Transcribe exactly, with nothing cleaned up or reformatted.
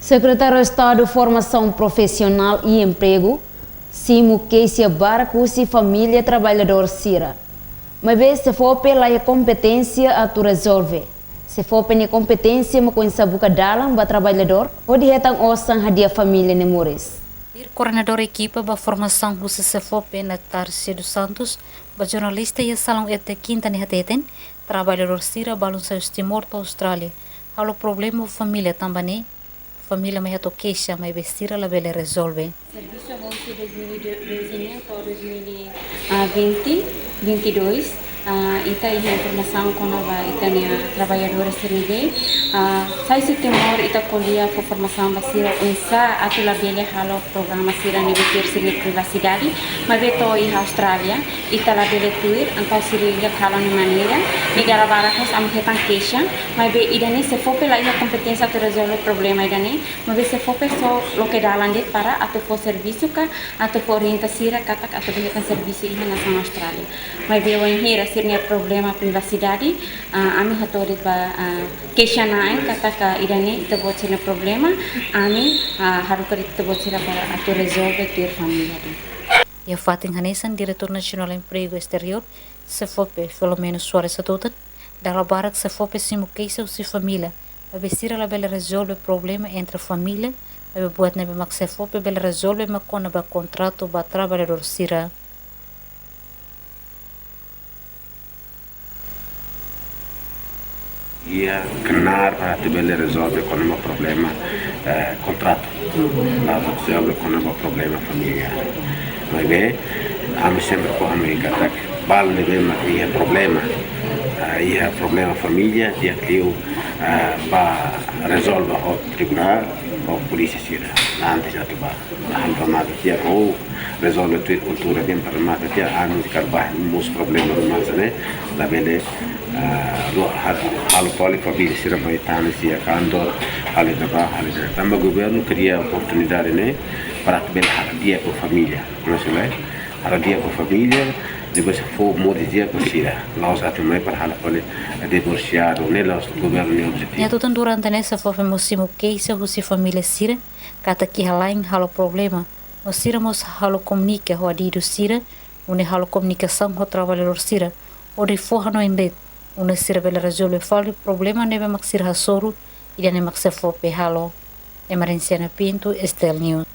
Sekretáriu Estadu Formasaun Profisionál i Empregu simu keixa barak husi família traballadór sira. Maibé SEFOPE laiha kompeténsia atu rezolve. SEFOPE nia kompeténsia mak oinsá buka dalan ba traballadór hodi hetan osan hadi'a família nia moris. Koordenadór ekipa ba formasaun husi SEFOPE, Natarcia dos Santos, ba jornalista iha salaun E T kinta ne'e hateten, traballadór sira balun sai husi Timor to'o Austrália halo problema ba família, tanba ne'e família mai hato'o keixa, maibé sira labele rezolve. Servisu husi dois mil e doze ne'e to'o dois mil e vinte, vinte e dois, ah, ita iha informasaun kona-ba ita-nia traballadór sira ne'ebé, ah, sai husi Timor, ita ko'alia fó formasaun ba sira oinsá atu labele halo programa sira ne'ebé tuir sira-nia privasidade, maibé to'o iha Austrália ita labele tuir, entaun sira iha kalan nia maneira, i dala barak mós ami hetan keixa, maibé ida-ne'e SEFOPE laiha kompeténsia atu rezolve problema ida-ne'e, maibé SEFOPE só loke dalan de'it para atu fó servisu ka atu fó orienta sira katak atu bele hetan servisu iha nasaun Austrália. Maibé wainhira sira-nia problema privasidade, ah, ami hato'o de'it ba, ah, keixa-na'in katak ida-ne'e ita-boot sira-nia problema, ami, ah, haruka de'it ita-boot sira para atu rezolve tuir família de'it. Iha fatin hanesan, Diretór Nasionál Empregu Esteriór, SEFOPE, Filomeno Soares hatutan, dala barak SEFOPE simu keixa husi família, maibé sira labele rezolve problema entre família, maibé buat ne'ebé mak SEFOPE bele rezolve mak kona-ba kontratu ba traballadór sira. Iha knaar para atu bele rezolve kona-ba problema, eh, kontratu. Para rezolve kona-ba problema família. Maibé, ami sempre ko ami katak, balu ne'ebé mak iha problema, ah, iha problema família, di'ak liu, ah, ba rezolve ho tribunál, ho polísia sira. Antes atu ba halo mata tiha, ou rezolve tuir kultura de'it para mata tiha, ami karik ba mós problema ruma hanesan ne'e, labele, ah, lo, ha-, halo fali família sira mai tane sira kantor, halo ida-ne'e, halo ida-ne'e. Tanba governu kria oportunidade ne'e para atu bele hadi'a ba família. Maibé, hadi'a ba família, depois fó moris di'ak ba sira. La'ós atu mai para halo fali divorsiadu, ne'e la'ós governu nia objetivu. Nia hatutan durante ne'e SEFOPE mós simu keixa husi família sira, katak iha la'en halo problema, no sira mós halo komunika ho adidu sira, nune'e halo komunikasaun ho traballadór sira, hodi fó hanoin de'it, nune'e sira bele rezolve fali problema ne'ebé mak sira hasoru, ida-ne'e mak SEFOPE halo. Emerenciana Pinto, STL News.